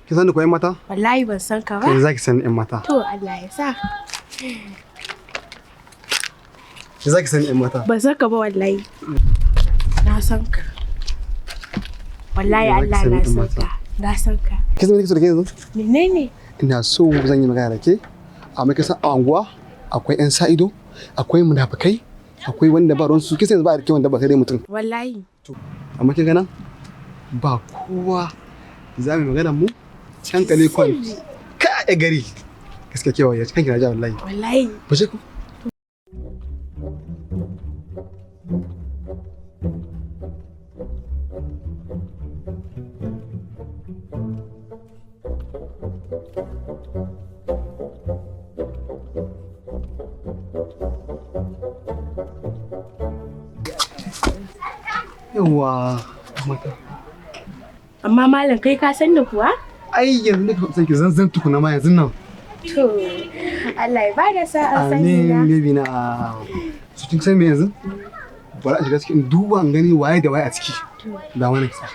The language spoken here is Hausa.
Ki sani ko 'yan mata? Wallahi ban san ka ba. Kai za ki sani 'yan mata. To Allah ya sa. Ki za ki sani 'yan mata. Ban san ka ba wallahi. Na san ka. Wallahi Za ki Allah sani na 'yan san mata. ka. Na san ka. Ki san me nake so da ke yanzu? Menene? Ina so zan yi magana da ke. Amma kin san a anguwa akwai 'yan sa ido, akwai munafukai, akwai wanda ba ruwan su. Kin san yanzu ba a rike wanda ba sai dai mutum. Wallahi. Amma kin ga nan ba kowa, za mu yi magana mu hankali kwan. Ka a gari. Gaskiya kewa ya kanki na ja wallahi. Wallahi. Ba ce ku? Yawwa, mata. Amma malam, kai ka san da kuwa? Ai yanzu nake son ki zanzan tukuna ma yanzu nan. To Allah ya bada sa'a sani na. Amin, baby na. Su kin san me yanzu? Bari a shiga cikin duba in gani waye da waye a ciki. Da wani kisa.